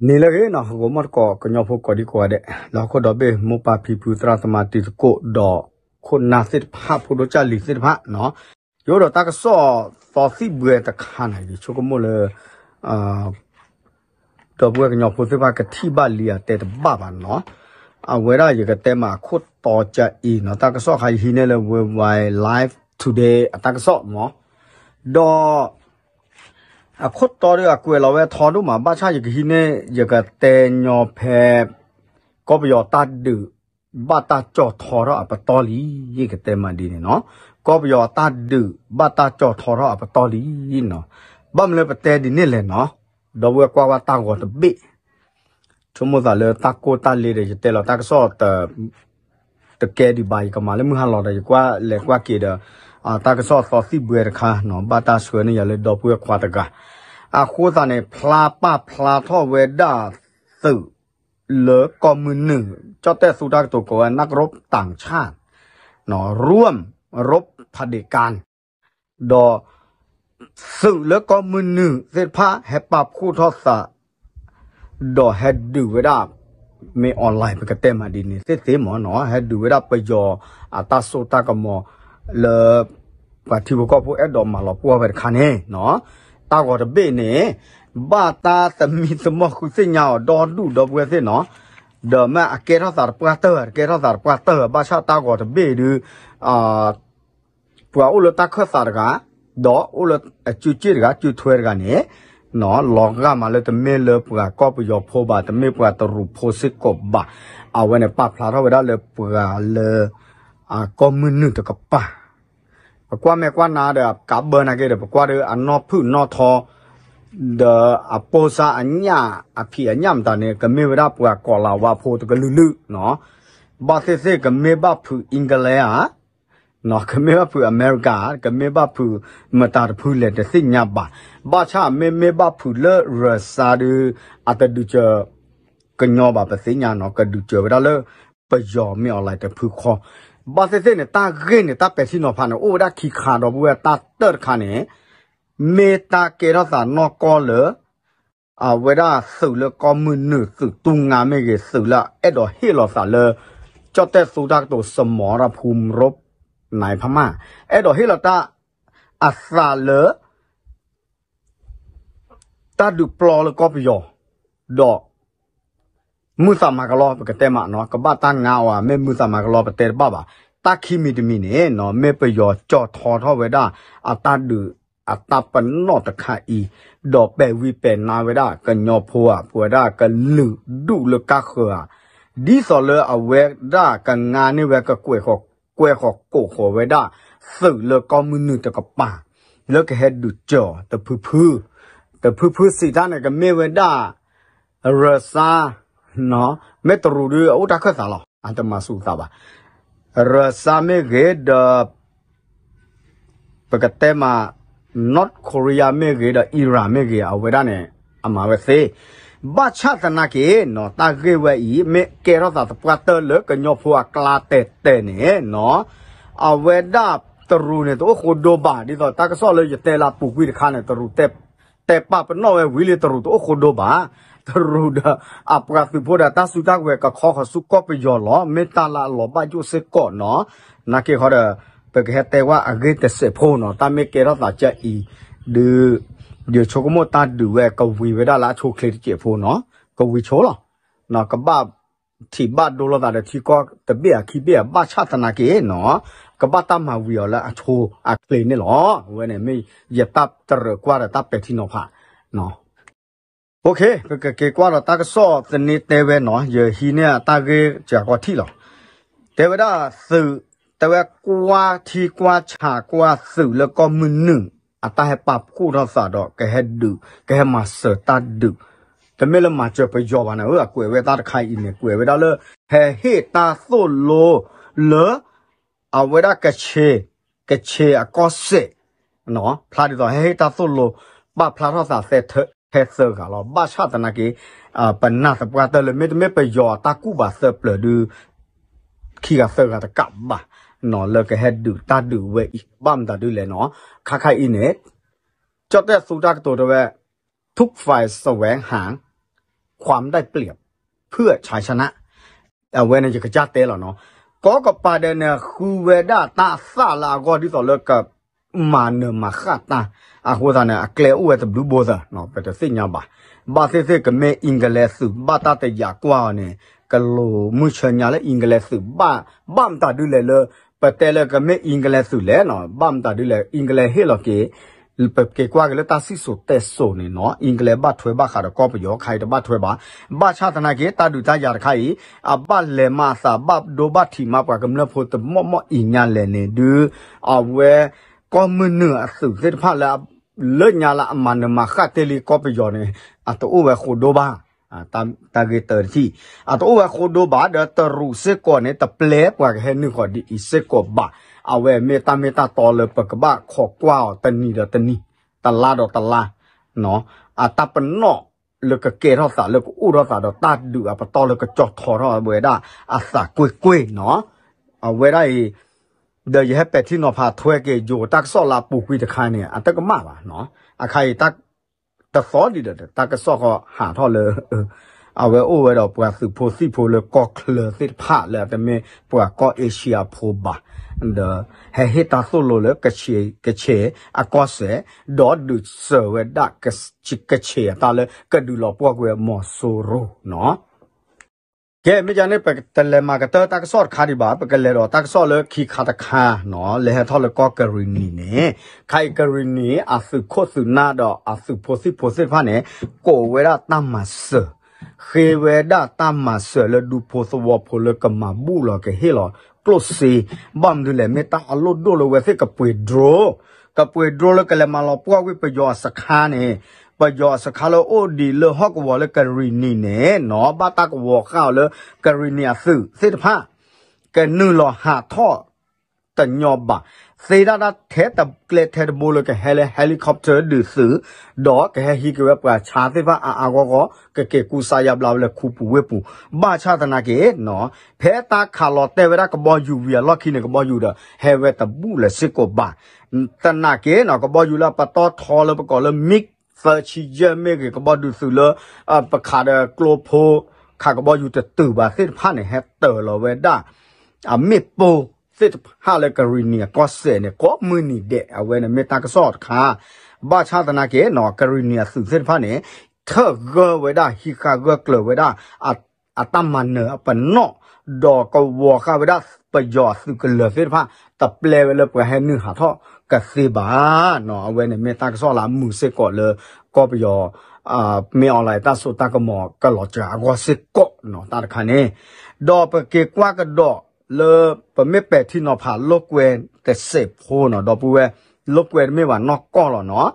န့ၣ်လၢအဂ့ၤနီၤ, ဟဂီၤမီၢ်တကိး ကညီဖိကိးဒံကိးဂၤဒဲး လၢဟီၣ်ခိၣ်ဒီဘ့ၣ် မိၢ်ပၢ်ဖံဖု သရၣ်သမါတံၤသကိး ဒီးခိၣ်နၢ်သ့ၣ်တဖၣ် ဖိဒိၣ်ကၢ်လံၤသ့ၣ်တဖၣ်နီၤ, ယအိၣ်ဒီးတၢ်ကစီၣ်သီသံၣ်ဘှဲတခါန့ၣ် ယဆိကမိၣ်လၢ ဒီပုၢ်ဝဲၢ်ကညီဖိသ့ၣ်တဖၣ်ကထံၣ်ဘၣ်လံဧါ တဲတဘၣ်ဘၣ်နီၤ, အဝဲဒၣ်ယကတဲမးအခိၣ်တီကၢအံၤနီၤ, တၢ်ကစီၣ်ခါယဟံးန့ၢ်လၢ Worldwide Live Today အတၢ်ကစီၣ်မး, ဒီး အခိၣ်တီဒီးအကွဲးလီၤဝဲထီဒိၣ်မး, ဘၣ်ဆၣ်ယကဟံးန့ၢ် ယကတဲညီဖဲ ကီၢ်ပယီၤတၢ်ဒုး ဘၣ်တၢ်ကၠီၣ်ထီထီၣ်အပတီၢ်လံ, ယကတဲမးဒ်န့ၣ်နီၤ, ကီၢ်ပယီၤတၢ်ဒုး ဘၣ်တၢ်ကၠီၣ်ထီထီၣ်အပတီၢ်လံနီၤ, ဘၣ်မနုၤလၢပတဲဒ်န့ၣ်လဲၣ်နီၤ, ဒီပုၢ်ဝဲၢ်ကွၢ်ဝဲတၢ်ဂီၤတဘ့ၣ် ဆိကမိၣ်သးလၢတၢ်ကိၢ်တၢ်လ့ဒီး ယတဲလီၤတၢ်ကစီၣ် တကဲဒံးဘၣ်, ယကမၤလၢမုၢ်ဟါလီၤဒီး ယကွၢ်လဲၤကွၢ်က့ၤဒီး တၢ်ကစီၣ်သီသံၣ်ဘှဲတခါနီၤ, ဘၣ်တၢ်ဆှၢန့ၢ်ယၤလၢဒီပုၢ်ဝဲၢ်ခွါတဂၤ, အဃိသတးန့ၣ် ဖျါပာ်ဖျါထီၣ်ဝဲဒၣ်သုးလၢကီၢ်မုၢ်နုာ်, ကၠီၣ်တဲၣ်သူတၢ်ကတိၤကိးဝဲ นักรบต่างชาติ ร่วมรบเผด็จการ ဒီး သုးလၢကီၢ်မုၢ်နုာ်သ့ၣ်တဖၣ် ဟဲပာ်ဖှိၣ်ထီၣ်သး ဒီးဟဲဒုးဝဲဒၣ် မ့ၢ် online ပကတဲမးဒ်န့ၣ်သ့ၣ်သ့ၣ်မးနီၤ, ဟဲဒုးဝဲဒၣ်ပယီၤအတၢ်စိတၢ်ကမီၤလၢ ပှၤထံဖိကီၢ်ဖိအဲၣ်ဒိးမၤလီၤပှီၢ်ဝဲတခါန့ၣ်နီၤ, တၢ်ဂီၤတဘ့ၣ်န့ၣ် ဘၣ်တၢ်သမံသမိးဃုသ့ၣ်ညါအီၤဒီဒူၣ်ဒီပုၢ်ဝဲၢ်သ့ၣ်နီၤ, ဒီးမ့ၢ်အကဲထီၣ်သးတပှၢ်တၢၢ် တကဲထီၣ်သးတပှၢ်တၢၢ် ဘၣ်ဆၣ်တၢ်ဂီၤတဘ့ၣ်ဒုး ပှၤအိၣ်လၢတၢ်ခၢၣ်သးတဂၤ ဒီးအိၣ်လၢအစုစ့ၣ်တဂၤ စုထွဲတဂၤန့ၣ် လီၤဂာ်မးလၢတမ့ၢ်လၢပှၤကီၢ်ပယီၤဖိဘၣ် တမ့ၢ်ပှၤတရူးဖိစ့ၢ်ကီးဘၣ်, အဝဲန့ၣ်ပာ်ဖျါထီၣ်ဝဲဒၣ်လၢပှၤလၢ ကီၢ်မုၢ်နုာ်တကပၤ, ပကွၢ်မဲာ်ကွၢ်နါဒီး ကးဘၢနာ်က့ဒီး ပကွၢ်ဒီးအနီၢ်ဖုၣ်နီၢ်ထီ ဒီးအပိၢ်စါအညၣ် အဖံးအညၣ်မတၤန့ၣ် ကမ့ၢ်ဝဲဒၣ်ပှၤကီးလၤဝါဖိတကလုာ်လုာ်နီၤ, ဘၣ်သ့ၣ်သ့ၣ်ကမ့ၢ်ဘၣ်ဖုး England ဧါ, ကမ့ၢ်ဘၣ်ဖုး America ဧါ, ကမ့ၢ်ဘၣ်ဖုးမတၤတဖုလဲၣ်တသ့ၣ်ညါဘၣ်, ဘၣ်ဆၣ်မ့မ့ၢ်ဘၣ်ဖုးလၢ Russia ဒီး အတဒုးစၢၤ ကညီဘၣ်ပသ့ၣ်ညါနီၤ, ကဒုးစၢၤဝဲဒၣ်လၢ ပယီၤမ့ၢ် online တဖုဃီ, ဘၣ်သ့ၣ်သ့ၣ်န့ၣ် တၢ်ဂ့ၢ်န့ၣ် တၢ်ပဲာ်ထံနီၤဖးန့ၣ် အိၣ်ဝဲဒၣ်ခံခါဒီပုၢ်ဝဲၢ်, တၢ်တၢၢ်တခါန့ၣ် မ့ၢ်တၢ်ကဲထီၣ်သးနီၢ်ကီၢ်လၢ အဝဲဒၣ်သုးလၢကီၢ်မုၢ်နုာ် သုးတူၢ်ငါမ့ၢ်ဂ့ၤ သုးလၢအဲၣ်ဒိးဟ့ၣ်လီၤသးလၢ ကၠီၣ်တဲၣ်သူတၢ်ကတိၤ စမီရဖူမရိ နံဖမး အဲၣ်ဒိးဟ့ၣ်လီၤတၢ် အသးလၢ တၢ်ဒုးပျီလၢကီၢ်ပယီၤ ဒီး မုာ်သးမၤကလီ ပကတဲမးနီၤ, ကဘၣ်တၢ်ငါအီၤဧါ မ့ၢ်မုာ်သးမၤကလီ ပတဲတဘၣ်ဘၣ်. တၢ်ခံမံၤတမံၤန့ၣ်နီၤ မ့ၢ်ပယီၤကၠီၣ်ထီထီၣ်ဝဲဒၣ် အတၢ်ဒုး အတၢ်ပနီၣ်တခါအံၤ, ဒီးပဲာ်ဝံပဲာ်နါဝဲဒၣ် ကညီဖိဧါ ပဝဲဒၣ်ကလုာ်ဒူၣ်လၢကါဃၢၤဧါ, ဒ်သိးလၢအဝဲဒၣ်ကငါန့ၢ်ဝဲ ကကွဲးဃီၤ ကွဲးဃီၤကိးဃီၤဝဲဒၣ် သုးလၢကီၢ်မုၢ်နုာ်တကပၤ လၢကဟဲဒုးစၢၤအီၤ တဖုဖု တဖုဖုစံးတၢ်န့ၣ် ကမ့ၢ်ဝဲဒၣ် ရၢစါ မ့ၢ်တရူးဒုး အအိၣ်တၢ်ခၢၣ်သးလီၤ. အတမၤဆူးသးဘၣ်. ရၢစါမ့ၢ်ဂ့ၤဒီး ပကတဲမး North Korea မ့ၢ်ဂ့ၤဒီး Iran မ့ၢ်ဂ့ၤ အဝဲဒၣ်န့ၣ် အမၤဝဲသ့. ဘၣ်ဆၣ်သနာ်က့နီၤ တၢ်ဂ့ၢ်ဝဲအံၤ မ့ၢ်ကဲထီၣ်သးသပှၢ်တၢၢ်လၢကညီဖိအကျါတဲာ်တဲာ်န့ၣ်နီၤ အဝဲဒၣ်တရူးန့ၣ် တအိၣ်ဃိဒိဘၣ် ဒ်သိးတၢ်ကစီၣ်လၢယတဲလၢပူၤကွံာ်တခါန့ၣ် တရူးတဲ တဲပာ်ပနီၣ်ဝဲဝံၤလံ တရူးတအိၣ်ဃိဒိဘၣ်. တရူးဒီးအပှၤသုးဖိဒီးတၢ်စုတၢ်ကဝဲၤ ကခီဃီၤဆူကီၢ်ပယီၤလီၤ. မ့ၢ်တၢ်လၢအလီၤဘၣ်ယိၣ်စ့ၢ်ကီးနီၤ. နာ်က့ဃီဒီး ပကဟဲတဲဝဲအဂ့ၢ်တစဲးဖိနီၤ. တၢ်မ့ၢ်ကဲထီၣ်သးကအံၤ ဒုး ယဆိကမိၣ်တၢ်ဒုးဝဲကဝံၤဝဲဒၣ်လၢအဆိအချ့တစဲးဖိနီၤ. ကဝံၤဆိလီၤ. ကဘၣ်ထံၣ်ဘၣ်ဒိလိာ်သးဒီးထံကီၢ်တဘ့ၣ်အခံဘ့ၣ်အဘၣ်ဆၣ်သနာ်က့နီၤ ကဘၣ်တၢ်မၤဝံၤအီၤလၢအဆိအချ့န့ၣ်လီၤ. အဝဲန့ၣ်မ့ၢ်ယတၢ်တရၢၣ်ကွၢ်ဒီးတၢ်ပဲာ်ထံနီၤဖး ပကက့ၤကွၢ်ဒီးတၢ်ကစီၣ်သန့တဲဝဲနီၤ ယဟံးန့ၢ်အတၢ်ဂ့ၢ်စှၤကီးထံၣ်လီၤ. တဲဝဲဒၣ်သုး တဲဝဲကွၢ်ထံကွၢ်ဆးကွၢ်သုးလၢကီၢ်မုၢ်နုာ် အတၢ်ဟဲပာ်ဖှိၣ်ထီၣ်သးဒီးကဟဲဒုး ကဟဲမၤစၢၤတၢ်ဒုး တမ့ၢ်လၢမၤစၢၤပယီၤဘၣ်န့ၣ် အကွဲးဝဲတၢ်တခါအံၤန့ၣ် ကွဲးဝဲဒၣ်လၢ ဟဲဟ့ၣ်တၢ်သိၣ်လိလၢ အဝဲဒၣ်က ကချ့ၣ်အကီၢ်စဲၣ် ဖျါဒ်သိးဟဲဟ့ၣ်တၢ်သိၣ်လိ ပာ်ဖျါထီၣ်သးသဲထဲသၢဂၤလီၤ. ဘၣ်ဆၣ်သနာ်က့ ပနာ်သပှၢ်တၢၢ်လၢ မ့တမ့ၢ်ပယီၤအတၢ်ကူၣ်ဘၣ်သၢပျၢၤဒုး ခံဂၤသၢဂၤတကးဘၣ် လၢကဟဲဒုးတၢ်ဒုးဝဲအံၤ ဘၣ်မတၤဒုးလဲၣ်နီၤ. ခါခါအံၤန့ၣ် ကၠီၣ်တဲၣ်သူတၢ်ကတိၤတဲဝဲ ทุกฝ่ายแสวงหาความ ความได้เปรียบ เพื่อชัยชนะ အဝဲန့ၣ်ယကစၢ်တဲလီၤနီၤ. ကီၢ်ကပၤဒဲးန့ၣ် ဃုဝဲဒၣ်တၢ်သၣ်လၢအဂီၢ်ဒ်သိးလၢက မၤနၢၤမၤဃၣ်တၢ်, အဃိသတးန့ၣ် အကျဲအိၣ်ဝဲတဘျုးဘိသၢ, ပတသ့ၣ်ညါဘၣ်. ဘၣ်သ့ၣ်သ့ၣ်ကမ့ၢ် English သုး ဘၣ်တၢ်တယာ်ကွၢ်အီၤန့ၣ် ကလိၤမုၢ်ဆၢညါလၢ English သုး ဘၣ်, ဘၣ်မတၤဒုလဲၣ်လၢ ပတဲလၢကမ့ၢ် English သုးလဲၣ်နီၤ, ဘၣ်မတၤဒုလဲၣ် English ဟ့ၣ်လီၤက့ၤ ပက့ၤကွၢ်က့ၤလၢတၢ်စံၣ်စိၤတဲစိၤန့ၣ်နီၤ English ဘၣ်ထွဲဘၣ်ဃးဒီးကီၢ်ပယီၤ ခါအံၤတဘၣ်ထွဲဘၣ်. ဘၣ်ဆၣ်သနာ်က့ တၢ်ဒုးတၢ်ယၤတခါအံၤ အဘၣ်လဲၤမၤအသး ဘၣ်ဒိဘၣ်ထံးမးပှၤကမျၢၢ်ဖိတမီၢ်မီၢ်အံၤညါလဲၣ်န့ၣ်ဒုး အဝဲ ကီၢ်မုၢ်နုာ်အသုးသ့ၣ်တဖၣ်လၢ လၢညါလၢအမၤနၢၤမၤဃၣ်တ့ၢ်လံကီၢ်ပယီၤန့ၣ် အတအိၣ်ဝဲဃိဒိဘၣ်. တၢ်ဂ့ၢ်တၢတထံၣ် အတအိၣ်ဝဲဃိဒိဘၣ် ဒီးတရူးစ့ၢ်ကီးန့ၣ် တပျဲပှၤကဟဲနုာ်ဃီၤဒ်အံၤစ့ၢ်ကီးဘၣ်. အဝဲမ့ၢ်တၢ်မ့ၢ်တၢ်တီလၢပကဘၣ်ခိးကွၢ်အီၤတနံၤဒီးတနံၤ, တလါဒီးတလါ အတၢ်ပနီၣ်လၢကကဲထီၣ်သးလၢကအိၣ်ထီၣ်သးဒီးတၢ်ဒုးအပတီၢ်လၢကကၠီထီထီၣ်ဝဲဒၣ်အသးကွ့ၢ်ကွ့ၢ်နီၤ. အဝဲဒၣ်အံၤ ဒီးယဟဲပဲာ်ထံနီၤဖးထွဲက့ၤယိၤတၢ်ကစီၣ်လၢအပူၤကွံာ်တခါန့ၣ် အတကမၣ်ဘၣ်နီၤ. အခါအံၤ တသီဒံးဒီး တၢ်ကစီၣ်ဃီဟးထီၣ်လၢ အဝဲအိၣ်ဝဲဒီးပှၤသုးဖိသံၣ်ဖိလၢကီၢ်ချၢသ့ၣ်တဖၣ်လၢအတမ့ၢ်ပှၤကီၢ်အ့ရှံအဖိဘၣ်, ဒီးဟဲဟ့ၣ်တၢ်သိၣ်လိလၢ ကခ့ၣ်အကီၢ်စဲၣ်, ဒီးဒုးစၢၤဝဲဒၣ် ကခ့ၣ်အတၢ်လၢ ကဒုးလီၤပှီၢ်ကွံာ်မီၤစိရိၤနီၤ. ကဲ မ့ၢ်ဒ်န့ၣ် ပတလဲၤမၤကတၢၢ်တၢ်ကစီၣ်တခါဒံးဘၣ်, ပကလဲၤဒီးတၢ်ကစီၣ်လၢခံခါတခါနီၤ, လဲၤဟဲထီၣ်လၢကီၢ်ကရံၣ်နံၣ်န့ၣ်, ခါအံၤကရံၣ်နံၣ် အသုးခိၣ်သုးနၢ်ဒီးအသုးဖိသံၣ်ဖိသ့ၣ်တဖၣ်န့ၣ် ကိးဝဲဒၣ်တၢ်မၤစၢၤ, ဃ့ဝဲဒၣ်တၢ်မၤစၢၤလၢဒူဖိသဝီဖိလၢကမၤဘူၣ်လီၤကဟ့ၣ်လီၤကျိၣ်စ့, ဘၣ်မနုၤလဲၣ် မ့ၢ်တၢ်အလိၣ်ဒိၣ်လၢဝဲသ့ၣ်ကပှ့ၤ drone, ကပှ့ၤ drone လၢကလဲၤမၤလီၤပှီၢ်ကွံာ်ပယီၤအစခါန့ၣ်, ပယီၤအစခါလၢအိၣ်ဒံးလၢဟီၣ်ကဝီၤလၢကရံၣ်နံၣ်န့ၣ်နီၤ, ဘၣ်တၢ်ကဝီၤဃာ်အီၤလၢကရံၣ်နံၣ်အသုးသ့ၣ်တဖၣ် ကနုာ်လီၤဟးထီၣ်တညီဘၣ်, သ့ဒၣ်တၢ်ထဲတကျဲထဲတဘိလၢကဟဲလၢ helicopter ဒုးသုး, ဒီးကဟဲဟံးက့ၤဝဲပှၤဆါသ့ၣ်တဖၣ်အါအါဂီၢ်ဂီၢ် ကက့ၤကူစါယါဘျါဝဲလၢခူပူၤဝ့ၢ်ပူၤ, ဘၣ်ဆၣ်သနာ်က့နီၤ, ဖဲတၢ်ခးလီၤတဲာ်ဝဲဒၣ်ကဘီယူၤဝံၤအလီၢ်ခံန့ၣ် ကဘီယူၤဒီး ဟဲဝဲတဘူၣ်လၢၤစ့ၢ်ကီးဘၣ်. သနာ်က့နီၤ ကဘီယူၤလၢပတီၢ်ထီလၢပကိးလၢ MiG သၢဆံယဲၢ်မ့ၢ်ဂ့ၤ, ကဘီဒုးသုးလၢ ပခးဒီးကျိဖိ ခးကဘီယူၤတတုၤဘၣ်သ့ၣ်တဖၣ်န့ၣ် ဟဲတၢၤလီၤဝဲဒၣ် အမ့ၣ်ပိၢ်သ့ၣ်တဖၣ်လၢကရံၣ်နံၣ်အကီၢ်စဲၣ်န့ၣ် ကိးမုၢ်နံၤဒဲး, အဝဲန့ၣ်မ့ၢ်တၢ်ကစီၣ်တခါ. ဘၣ်ဆၣ်သနာ်က့နီၤ ကရံၣ်နံၣ်အသုးသ့ၣ်တဖၣ်န့ၣ် ထၢၣ်ဂၢၢ်ဝဲဒၣ် ဟံးဃာ်ဂၢၢ်ကျၢၤဝဲဒၣ် အတၢ်မၤနၢၤအပနီၣ်, ဒီးကဝီၤဃာ်ဝဲဒၣ်ပယီၤအသုးကလၢၤသ့ၣ်တဖၣ် တပျဲဝဲလၢပှၤဟဲနုာ်ဟးထီၣ်ကသ့ဘၣ်နီၤ. အဝဲန့ၣ်မ့ၢ်တၢ်ကစီၣ်လၢအမုာ်စ့ၢ်ကီးလၢ ကီၢ်ပယီၤ မ့ၢ် online တၢ်စိတၢ်ကမီၤကလီၤစှၤအဂီၢ်စ့ၢ်ကီးနီၤ တၢ်တခါန့ၣ်, ဒီးပက့ၤကွၢ်ကဒီးလၢ ပမ့ၢ်ပဲာ်ထံနီၤဖးလိာ်ကွဲတစဲးဖိနီၤ ဒီပုၢ်ဝဲၢ်, လိာ်ကွဲတမ့ၢ်ဘၣ်နီၢ်ကီၢ်လီၤနီၤ.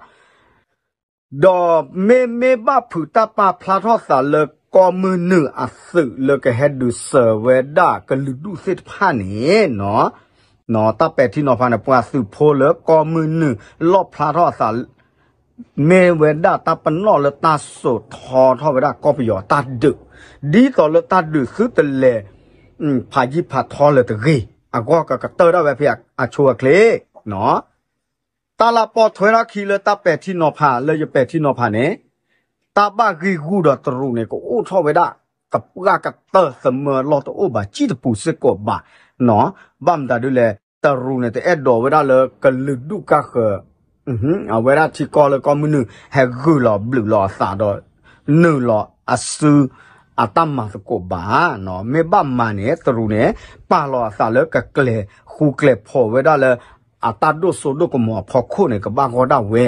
ဒီးမ့မ့ၢ်ဘၣ်ဖုးတၢ်ပာ်ဖျါထီၣ်သးလၢကီၢ်မုၢ်နုာ်အသုးလၢကဟဲဒုးစၢၤဝဲဒၣ်ကလုာ်ဒူၣ်သ့ၣ်တဖၣ်န့ၣ်နီၤ, တၢ်ပဲာ်ထံနီၤဖးန့ၣ် ပှၤသုးဖိလၢကီၢ်မုၢ်နုာ်လီၣ်ဖျါထီၣ်အသး မ့ၢ်ဝဲဒၣ်တၢ်ပနီၣ်လၢတၢ်စိာ်ထီထီၣ်ဝဲဒၣ်ကီၢ်ပယီၤတၢ်ဒုး, ဒ်သိးလၢတၢ်ဒုးသုတလဲၤ ဖးယံာ်ဖးထီလၢၤတဂ့ၤ, အဂီၢ်ကကတၢၢ်ဒၣ်ဝဲဖဲအဆိအချ့နီၤ. တၢ်လၢပီထွဲထီၣ်ခံလၢတၢ်ပဲာ်ထံနီၤဖး လၢယပဲာ်ထံနီၤဖးန့ၣ်, တၢ်ဘၣ်ဂံၢ်ဂူာ်ဒီးတရူးန့ၣ် ကအိၣ်ထီၣ်ဝဲဒၣ် ကပှၢ်ကတၢၢ်သမၢလီၢ်တအိၣ်ဘၣ် ကံၣ်တပူၤစ့ၢ်ကီးဘၣ်နီၤ. ဘၣ်မတၤဒ်လဲၣ် တရူးန့ၣ် တအဲၣ်ဒိးဝဲဒၣ်လၢကလုာ်ဒူၣ်ကါဃၢၤ အဝဲဒၣ်ထံကီၢ်လၢကီၢ်မုၢ်နုာ် ဟဲဂုာ်လီၤဘျုးလီၤအသးဒီး နုာ်လီၤအစု အတၢ်မၤသကိးဘၣ်နီၤ. မ့ၢ်ဘၣ်မၤန့ၣ် တရူးန့ၣ် ပာ်လီၤအသးလၢကကျဲၤဃူကျဲၤဖိးဝဲဒၣ်လၢ အတၢ်ဒိၣ်စိဒိၣ်ကမီၤအဖီခိၣ်န့ၣ် ကဘၣ်ဂီၢ်ဒၣ်ဝဲ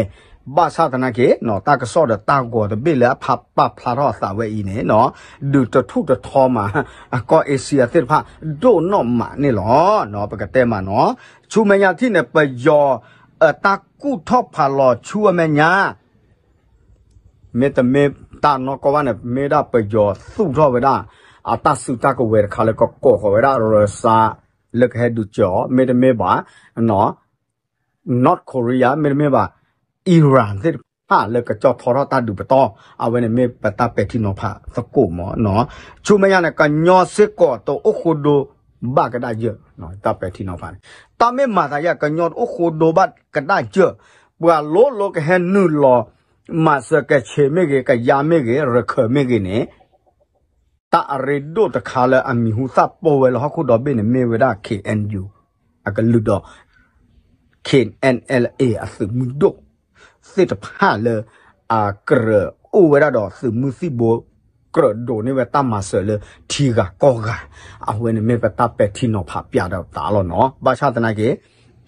ဘၣ်ဆၣ်သနာ်က့နီၤ တၢ်ကစီၣ်ဒီးတၢ်ဂီၤတဘ့ၣ်လၢအဖးပာ်ဖျါထီၣ်အသးဝဲအံၤန့ၣ်နီၤ ဒုးတထူၣ်တထီမး အကီၢ်အ့ရှံယါသ့ၣ်တဖၣ် ဒိၣ်နီၢ်မးန့ၣ်လီၤ. ပကတဲမးနီၤ ဆူမဲာ်ညါတထံၣ်န့ၣ် ပယီၤအတၢ်ကူၣ်ထီၣ်ဖးလီၤဆူအမဲာ်ညါ မ့တမ့ၢ်တၢ်နီၢ်ကီၢ်ဘၣ်န့ၣ် မ့ၢ်ဒၣ်ပယီၤသူၣ်ထီၣ်ဝဲဒၣ် အတၢ်စုတၢ်ကဝဲၤတခါလၢကကိးဃီၤဝဲဒၣ် ရၢစါ လၢကဟဲဒုးစၢၤအီၤ မ့တမ့ၢ်ဘၣ် North Korea မ့တမ့ၢ်ဘၣ် Iran သ့ၣ်တဖၣ်လၢကကၠီထီထီၣ်တၢ်ဒုးပတီၢ် အဝဲန့ၣ်မ့ၢ်ပတၢ်ပဲာ်ထံနီၤဖးသကိးမးနီၤ. ဆူမဲာ်ညါန့ၣ် ကညီစ့ၢ်ကီးတအိၣ်ဃိဒိဘၣ်ကဒၣ်ယၢၢ် တၢ်ပဲာ်ထံနီၤဖးန့ၣ် တၢ်မ့ၢ်မၤသးယါ ကညီတအိၣ်ဃိဒိဘၣ်ကဒၣ်ယၢၢ် ပှၤလိၤလိၤကဟဲနုာ်လီၤ မၤစၢၤကဆ့ၣ်မ့ၢ်ဂ့ၤ ကယါမ့ၢ်ဂ့ၤ ရခၢၣ်မ့ၢ်ဂ့ၤန့ၣ် တၢ်အရ့ဒိၣ်တခါလၢအမံၤဟူသၣ်ပိာ်ဝဲလၢဟီၣ်ခိၣ်ဒီဘ့ၣ်န့ၣ် မ့ၢ်ဝဲဒၣ် K N U အကလုာ်ဒီး K N L A အသုးမုၢ်ဒိၣ် သ့ၣ်တဖၣ်လၢ အကြၢးအိၣ်ဝဲဒၣ်ဒီးသုးမုၢ်သံၣ်ဘိ ကြၢးဒိးန့ၢ်ဝဲတၢ်မၤစၢၤလၢထံဂၤကီၢ်ဂၤ, အဝဲန့ၣ်မ့ၢ်ပတၢ်ပဲာ်ထံနီၤဖးပၠးဒီးသးလီၤနီၤ. ဘၣ်ဆၣ်သနာ်က့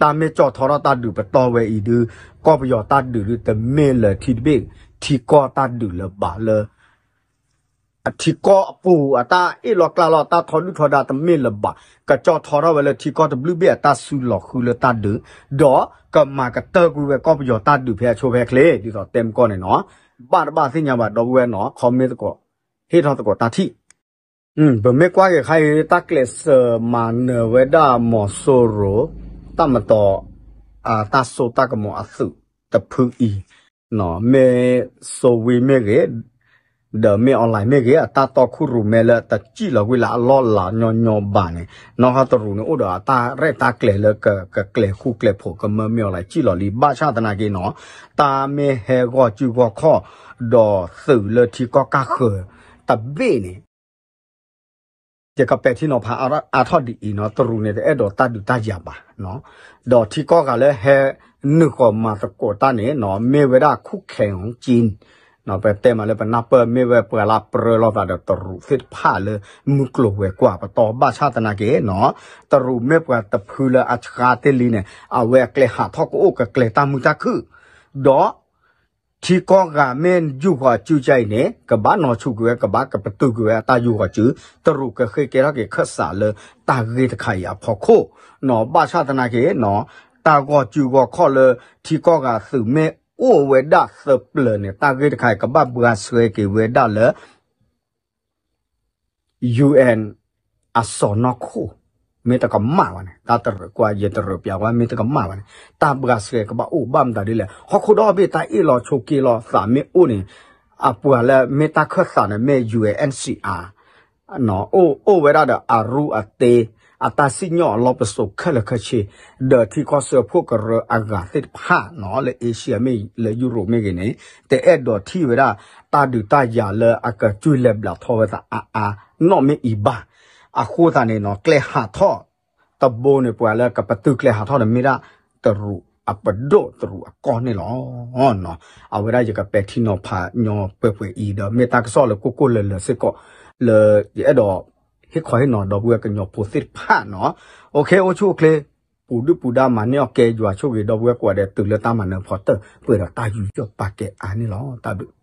တၢ်မ့ၢ်ကၠီထီထီၣ်တၢ်ဒုးပတီၢ်ဝဲအံၤဒုး ကီၢ်ပယီၤတၢ်ဒုးဒုး တမ့ၢ်လၢထံတဘ့ၣ် ထံကီၢ်တၢ်ဒုးလၢၤဘၣ်လၢ ထံကီၢ်အပူၤအတၢ်အ့ၣ်လိာ်ကျါလိာ် တၢ်ထီဒုၣ်ထီဒါတမ့ၢ်လၢၤဘၣ်, ကကၠီထီထီၣ်ဝဲလၢထံကီၢ်တဘျုးဘ့ၣ်အတၢ်စုလီၤဃုလၢတၢ်ဒုး, ဒီးကမၤကတၢၢ်ကွံာ်ဝဲကီၢ်ပယီၤတၢ်ဒုးဖဲအဆိဖဲချ့ ဒ်သိးတဲမကီၢ်န့ၣ်နီၤ. ဘၣ်တဘၣ်သ့ၣ်ညါဘၣ်ဒီပုၢ်ဝဲၢ်နီၤ commentသကိး ဟ့ၣ်ထီၣ်သကိးတၢ်ထံၣ် ပမ့ၢ်ကွၢ်က့ၤခါအံၤ တၢ်ကျဲးစၢးမၤနၢၤဝဲဒၣ်မီၤစိရိၤ တၢ်မတီၤ တၢ်စိတၢ်ကမီၤအသုးတဖုအံၤ, မ့ၢ်စိဝံမ့ၢ်ဂ့ၤ, ဒီးမ့ၢ် online မ့ၢ်ဂ့ၤ အတၢ်တီခိၣ်ရိၣ်မဲလၢတစံၣ်လီၤကွံာ်လၢအလီၢ်လၤညီညီဘၣ်န့ၣ် နီၢ်ဟီတရူးန့ၣ်အိၣ်ဒီးအတၢ်ရဲၣ်တၢ်ကျဲၤလၢကကျဲၤဃူကျဲၤဖိးကမၢမ့ၢ် online စံၣ်လီၤလံ ဘၣ်ဆၣ်သနာ်က့နီၤ တၢ်မ့ၢ်ဟဲဂီၢ်စုၣ်ဂီၢ်ခီၣ် ဒီးသုးလၢထံကီၢ်ကၢ်ဃၢၤတဘ့ၣ်န့ၣ် ယကပဲာ်ထံနီၤဖးအါထီၣ်ဒ်အံၤနီၤ တရူးန့ၣ်တအဲၣ်ဒိးတၢ်ဒုးတၢ်ယၤဘၣ်, ဒီးထံကီၢ်ဂၤလၢဟဲနုာ်ဃီၤမၤသကိးတၢ်န့ၣ်နီၤ မ့ၢ်ဝဲဒၣ်ခူၣ်ခဲအီကၠံ ပတဲမးလၢပနၢ်ပၢၢ် မ့ၢ်ဝဲပှၤလၢပြၢလီၤသးဒီးတရူးသ့ၣ်တဖၣ်လၢမုၢ်ကျိၤဝဲၤကွာ်ပတီၢ် ဘၣ်ဆၣ်သနာ်က့နီၤ တရူးမ့ၢ်ပှၤတဖုလၢအဆှါတ့ၢ်လံန့ၣ် အဝဲအကျဲဟးထီၣ်ကအိၣ်ကကျဲၤတၢ်မုာ်တၢ်ခုၣ်, ဒီး ထံကီၢ်ဂၤမ့ၢ်ယူၢ်ဃီၤစုကါအံၤန့ၣ် ကဘၣ်နီၤဆူၣ်ကွံာ်ဝဲ ကဘၣ်ကပတုာ်ကွံာ်ဝဲအတၢ်ယူၢ်ဃီၤစု, တရူးကဃ့ကဲထီၣ်က့ၤခၢၣ်စးလၢတၢ်ဂ့ၢ်တခါအံၤအဖီခိၣ်နီၤ ဘၣ်ဆၣ်သနာ်က့နီၤ တၢ်ဂီၢ်စုၣ်ဂီၢ်ခီၣ်လၢထံကီၢ်ဂၤသုးမ့ၢ်အိၣ်ဝဲဒၣ်သၢပျၢၤန့ၣ် တၢ်ဂ့ၢ်တခါအံၤကဘၣ်ဘှါဆှဲက့ၤဝဲဒၣ်လၢ UN အစီၢ်နီၤခိၣ် မ့ၢ်တကမၣ်ဘၣ်န့ၣ် တၢ်တရၢၣ်ကွၢ် ယတရၢၣ်ပၠးကွၢ် မ့ၢ်တကမၣ်ဘၣ်န့ၣ် တၢ်ဘှါဆှဲကဘၣ်အိၣ်ဘၣ်မတၤဒ်လဲၣ် ဟီၣ်ခိၣ်ဒီဘ့ၣ်တၢ်အ့ၣ်လိာ်ဆိးက့လိာ်သးမ့ၢ်အိၣ်န့ၣ် အပှၤလၢမ့ၢ်တၢ်ခၢၣ်သးန့ၣ်မ့ၢ် U N H C R အိၣ်ဝဲဒၣ်ဒီးအရူအတ့ အတၢ်စံၣ်ညီၣ်အလီၢ်ပစိာ်ခဲလၢာ်ခဲဆ့ ဒီးထံကီၢ်စၢဖှိၣ်ကရၢအဂၤသ့ၣ်တဖၣ်နီၤ လၢ Asia မ့ၢ်ဂ့ၤ လၢ Europe မ့ၢ်ဂ့ၤန့ၣ် တအဲၣ်ဒိးထံၣ်ဝဲဒၣ် တၢ်ဒုးတၢ်ယၤလၢအကစၢ်လဲၤဘျးထီၣ်ဝဲသးအါအါနီၣ်မ့ၢ်အံၤဘၣ်. အဃိသတးန့ၣ်နီၤ ကျဲဟးထီၣ်တဘိန့ၣ် ပှၤလၢကပတုာ်ကျဲဟးထီၣ်န့ၣ်မ့ၢ်ဒၣ် တရူးအပဒိၣ်တရူးအကီၢ်န့ၣ်လီၤ. အဝဲဒၣ်ယကပဲာ်ထံနီၤဖးညီပှဲၤပှဲၤအံၤဒီး မ့ၢ်တၢ်ကစီၣ်လၢကိၢ်ကိၢ်လၢၤလၢၤစ့ၢ်ကီး လၢယအဲၣ်ဒိး ဟ့ၣ်ခီဟ့ၣ်နီၤဒီပုၢ်ဝဲၢ်ကညီဖိသ့ၣ်တဖၣ်နီၤ. အိၣ်ဆူၣ်အိၣ်ချ့ ပူၤဒုၣ်ပူၤဒါမၤန့ၢ်အီၣ်ကဲယွၤဆိၣ်ဂ့ၤဒီပုၢ်ဝဲၢ်ကိးဂၤဒဲး တုၤလၢတၢ်မၤနၢၤဖီတၢၢ် ပှဲၤဒီးတၢ်ယူးယီၣ်ပာ်ကဲအါန့ၣ်လီၤ. တၢ်ဘျုး